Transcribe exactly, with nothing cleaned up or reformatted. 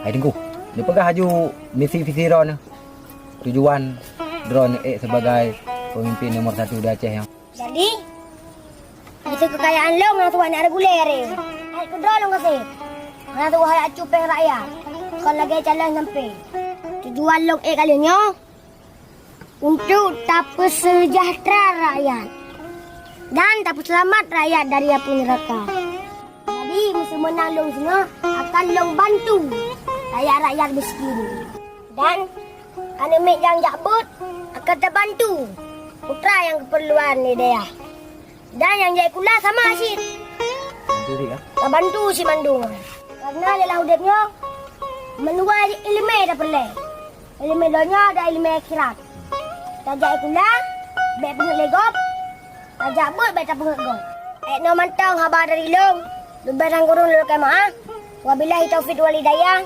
Hai Teungku, neupeugah laju misi visi droeneuh. Tujuan droeneuh ék sebagai pemimpin nomor satu di Aceh nyoe. Jadi, misi kekayaan lôn hana tuha aneuk reguler. Hai keudroe lôn gaséh. Hana tuha acut péng rakyat. Kon lagée calon nyampé. Tujuan lôn ék kali nyoe untuk tapeusejahtera rakyat dan tapeuseulamat rakyat dari apui neuraka. Jadi, meuseumeunang lôn singoh akan lôn bantu rakyat-rakyat miskin. Dan aneuk miet nyang jak beuet akan tabantu putra nyang keupeurluan di dayah. Dan nyang jai kula sama cit. Tabantu cit mandum. Karena lé lam udeb nyoe, mandua ileumé tapeureulée. Ileumé donya dan ileumé akhirat. Tajak sikula, bék peungeuet lé gob. Tajak beuet, bék tapeungeuet gob. Ék noe mantong haba dari lôn. Leubeh dan kureueng lôn lakée meuáh. Wabillahi taufiq wal hidayah.